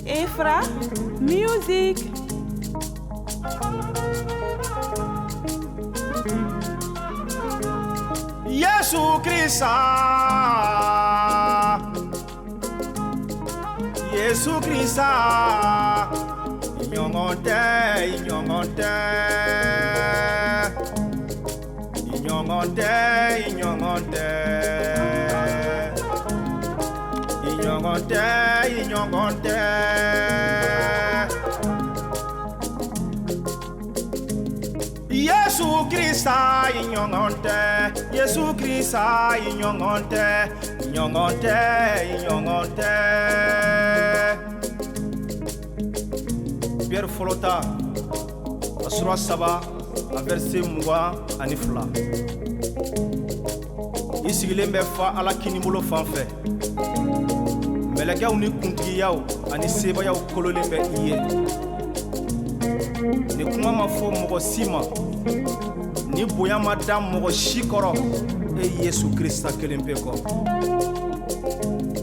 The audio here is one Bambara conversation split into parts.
Efra Music. Yesu Krista, Yesu Krista, ɲɔgɔn tɛ, ɲɔgɔn tɛ, ɲɔgɔn tɛ, ɲɔgɔn tɛ, ɲɔgɔn tɛ, ɲɔgɔn tɛ. Yesu Krista, ɲɔgɔn tɛ, Yesu Krista, ɲɔgɔn tɛ, ɲɔgɔn tɛ, ɲɔgɔn tɛ. Pierre fɔlɔ ta, a sura 3, a verset 22. I sigilen bɛ fa Ala kinibolo fan fɛ. Mɛlɛkɛw ni kuntigiyaw ani sebayaw kololen bɛ i ye. Ni kuma ma fɔ mɔgɔ si ma, ni bonya ma da mɔgɔ si kɔrɔ, e Yesu Krista kelen pe kɔ.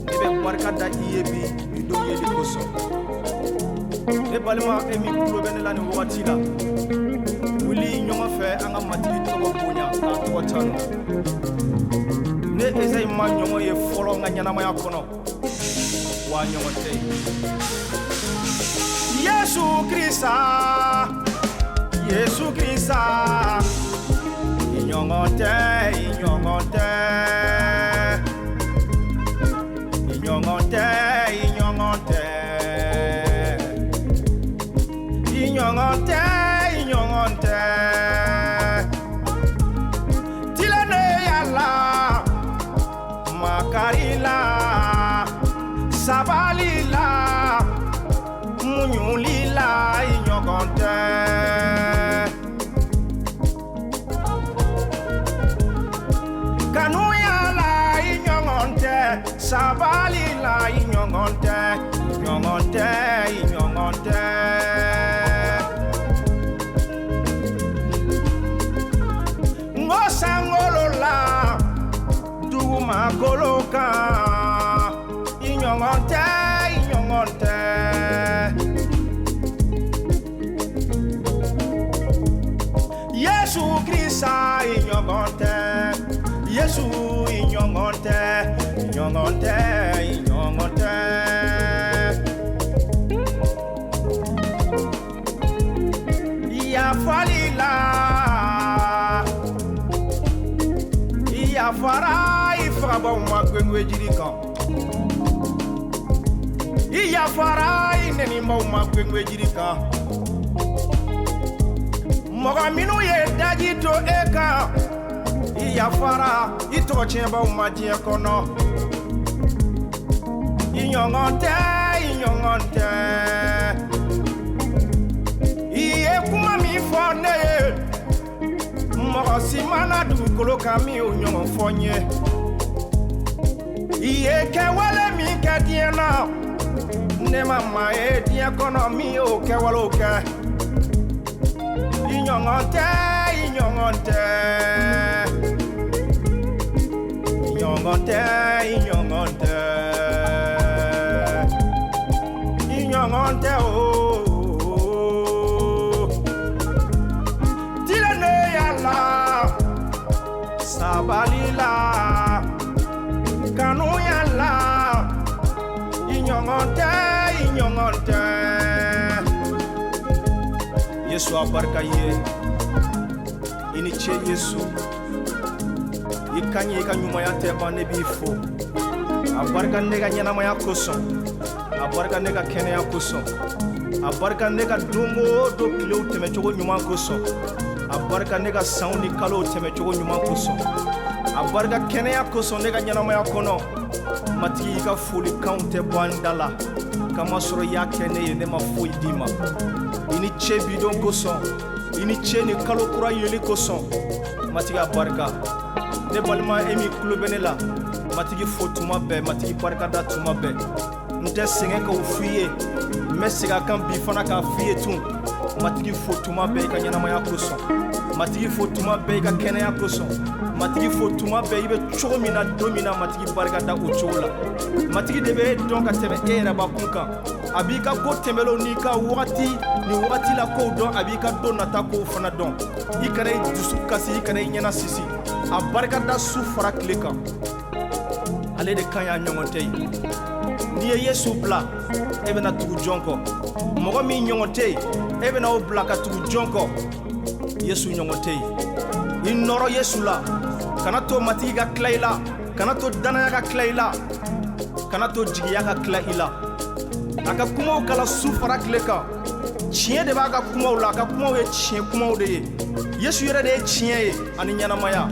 Ne bɛ barika da i ye bi, bi don yeli kosɔn. Ne balima, e min tulo bɛ ne la nin wagati la, wuli ɲɔgɔn fɛ an ka Matigi tɔgɔ bonya k'a tɔgɔ tanu. Ne Ezayi ma ɲɔgɔn ye fɔlɔ n ka ɲɛnamaya kɔnɔ, wa ɲɔgɔn tɛ yen. Yesu Krista, Yesu Krista, ɲɔgɔn tɛ, ɲɔgɔn tɛ, ɲɔgɔn tɛ, ɲɔgɔn tɛ, ɲɔgɔn tɛ, ɲɔgɔn tɛ. Tilennenya la, makari la, sabali la, muɲuli la, ɲɔgɔn tɛ. Kanuya la, ɲɔgɔn tɛ, sabali la, ɲɔgɔn tɛ, ɲɔgɔn tɛ, ɲɔgɔn tɛ. N ko sankolo la, dugumakolo kan, i ɲɔgɔn tɛ, i ɲɔgɔn tɛ. Yesu Krista, i ɲɔgɔn tɛ, Yesu, i ɲɔgɔn tɛ, i ɲɔgɔn tɛ, i ɲɔgɔn tɛ. Yafali la, i yafara i fagabaw ma gwengwe jiri kan. I yafara i nɛnibaw ma gwengwe jiri kan. Mɔgɔ minnu ye daji to e kan, i yafara i tɔgɔ tiɲɛbaw ma diɲɛ kɔnɔ. I ɲɔgɔn tɛ, i ɲɔgɔn tɛ. I ye kuma min fɔ ne ye, mɔgɔ si ma na dugukolo kan min y'o ɲɔgɔn fɔ n ye. I ye kɛwale min kɛ diɲɛ na, ne ma maa ye diɲɛ kɔnɔ min y'o kɛwalew kɛ. I ɲɔgɔn tɛ, i ɲɔgɔn tɛ, i ɲɔgɔn tɛ, i ɲɔgɔn tɛ, i ɲɔgɔn tɛ o. Tilennenya la, sabali la, kanuya la, i ɲɔgɔn tɛ, i ɲɔgɔn tɛ. Yesu a barika i ye. I ni ce Yesu. I ka ɲi, i ka ɲumanya tɛ ban, ne b'i fo. A barika ne ka ɲɛnamaya kosɔn, a barika ne ka kɛnɛya kosɔn, a barika ne ka don o don tilew tɛmɛcogo ɲuman kosɔn, a barika ne ka sanw ni kalow tɛmɛcogo ɲuman kosɔn, a barika kɛnɛya kosɔn ne ka ɲɛnamaya kɔnɔ. Matigi, i ka folikanw tɛ bɔ an da la, kamasɔrɔ i y'a kɛ ne ye, ne ma foyi d'i ma. I ni ce bidon kosɔn, i ni ce ni kalo kura yeli kosɔn. Matigi a barika. Ne balima, e min tulo bɛ ne la, Matigi fo tuma bɛɛ, Matigi barika da tuma bɛɛ. N tɛ sɛgɛn k'o f'i ye, n bɛ segin a kan bi fana k'a f'i ye tun. Matigi fo tuma bɛɛ i ka ɲɛnamaya kosɔn. Matigi fo tuma bɛɛ i ka kɛnɛya kosɔn. Matigi fo tuma bɛɛ i bɛ cogo min na don min na, Matigi barika da o cogo la. Matigi de bɛ e dɔn ka tɛmɛ e yɛrɛ bakun kan. A b'i ka ko tɛmɛlenw n'i ka wagati ni wagati la kow dɔn, a b'i ka don nata kow fana dɔn. I kana i dusu kasi, i kana i ɲɛna sisi. A barika da su fara tile kan. Ale de ka ɲi, a ɲɔgɔn tɛ yen. N'i ye Yesu bila, e bɛna tugu jɔn kɔ? Mɔgɔ min ɲɔgɔn tɛ yen, e bɛna o bila ka tugu jɔn kɔ? Yesu ɲɔgɔn tɛ yen. I nɔrɔ Yesu la. Kana to Matigi ka tila i la, kana to danaya ka tila i la, kana to jigiya ka tila i la. A ka kumaw kala su fara tile kan. Tiɲɛ de b'a ka kumaw la. A ka kumaw ye tiɲɛ kumaw de ye. Yesu yɛrɛ de ye tiɲɛ ye ani ɲɛnamaya.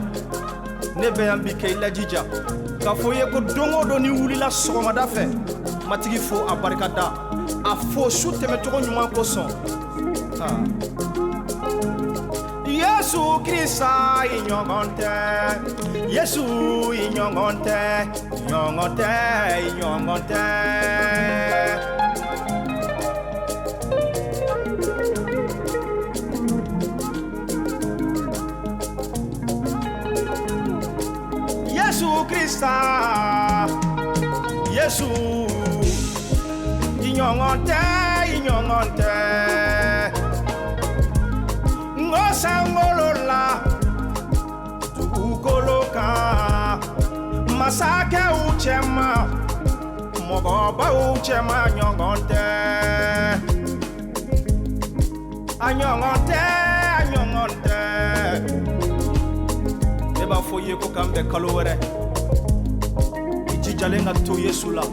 Ne bɛ yan bi kɛ i lajija k'a fɔ i ye ko don o don n'i wulila sɔgɔmada fɛ, Matigi fo, a barika da, a fo su tɛmɛcogo ɲuman kosɔn. Yesu Krista, i ɲɔgɔn tɛ. Yesu, i ɲɔgɔn tɛ, ɲɔgɔn tɛ, i ɲɔgɔn tɛ. Yesu Krista, Yesu, i ɲɔgɔn tɛ, i ɲɔgɔn tɛ. N ko sankolo la, dugukolo kan, masakɛw cɛma, mɔgɔbaw cɛma, ɲɔgɔn tɛ, a ɲɔgɔn tɛ, a ɲɔgɔn tɛ. Ne b'a fɔ i ye ko k'an bɛn kalo wɛrɛ. I jijalen ka to Yesu la,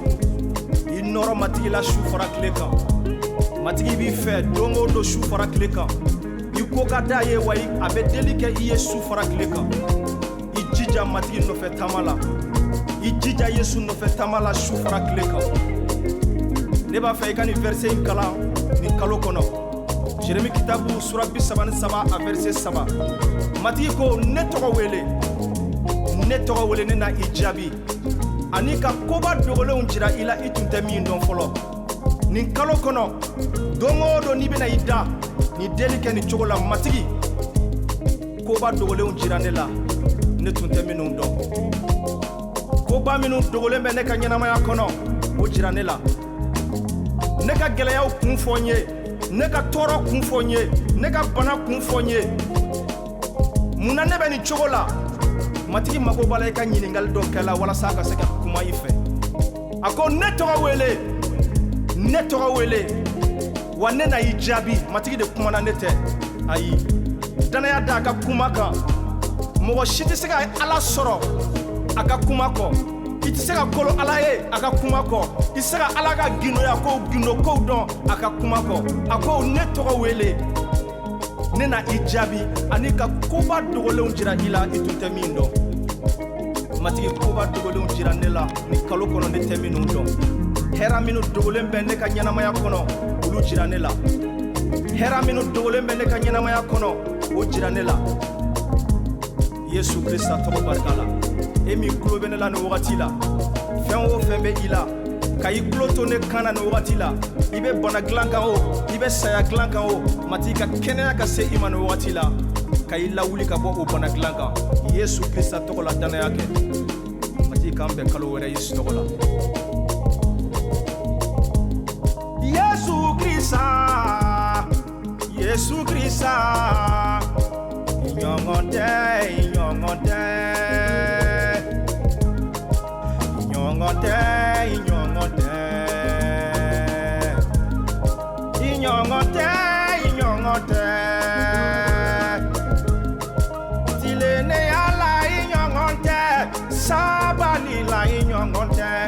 i nɔrɔ Matigi la su fara tile kan. Matigi b'i fɛ don o don, su fara tile kan. I ko ka d'a ye, wa a bɛ deli kɛ i ye su fara tile kan. I jija Matigi nɔfɛ taama la, i jija Yesu nɔfɛ taama la su fara tile kan. Ne b'a fɛ i ka nin verset in kalan nin kalo kɔnɔ. Jeremi kitabu sura 33, a verset 3. Matigi ko: "Ne tɔgɔ wele, ne tɔgɔ wele, ne na i jaabi ani ka koba dogolenw jira i la, i tun tɛ min dɔn fɔlɔ." Nin kalo kɔnɔ, don o don n'i bɛna i da, ni deli kɛ nin cogo la: "Matigi, koba dogolenw jira ne la, ne tun tɛ minnu dɔn. Koba minnu dogolen bɛ ne ka ɲɛnamaya kɔnɔ, o jira ne la. Ne ka gɛlɛyaw kun fɔ n ye, ne ka tɔɔrɔ kun fɔ n ye, ne ka bana kun fɔ n ye. Mun na ne bɛ nin cogo la?" Matigi mago b'a la i ka ɲininkali dɔ kɛ la walasa a ka se ka kuma i fɛ. A ko: "Ne tɔgɔ wele, ne tɔgɔ wele, wa ne na i jaabi." Matigi de kumana, ne tɛ. Ayi, danaya da a ka kuma kan. Mɔgɔ si tɛ se ka Ala sɔrɔ a ka kuma kɔ. I tɛ se ka kolo Ala ye a ka kuma kɔ. I tɛ se ka Ala ka gindoya kow, gindo kow dɔn a ka kuma kɔ. A ko: "Ne tɔgɔ wele, ne na i jaabi ani ka koba dogolenw jira i la, i tun tɛ min dɔn." Matigi, koba dogolenw jira ne la nin kalo kɔnɔ, ne tɛ minnu dɔn. Hɛra minnu dogolen bɛ ne ka ɲɛnamaya kɔnɔ, olu jira ne la. Hɛra minnu dogolen bɛ ne ka ɲɛnamaya kɔnɔ, o jira ne la, Yesu Krista tɔgɔ barika la. E min tulo bɛ ne la nin wagati la, fɛn o fɛn bɛ i la ka i tulo to ne kan na nin wagati la, i bɛ bana dilan kan o, i bɛ saya dilan kan o, Matigi ka kɛnɛya ka se i ma nin wagati la, ka i lawuli ka bɔ o bana dilan kan, Yesu Krista tɔgɔ la. Danaya kɛ. Matigi k'an bɛn kalo wɛrɛ, Yesu tɔgɔ la. Yesu Krista, Yesu Krista, i ɲɔgɔn tɛ, i ɲɔgɔn tɛ, i ɲɔgɔn tɛ, i ɲɔgɔn tɛ, i ɲɔgɔn tɛ, i ɲɔgɔn tɛ. Tilennenya la, i ɲɔgɔn tɛ. Sabali la, i ɲɔgɔn tɛ.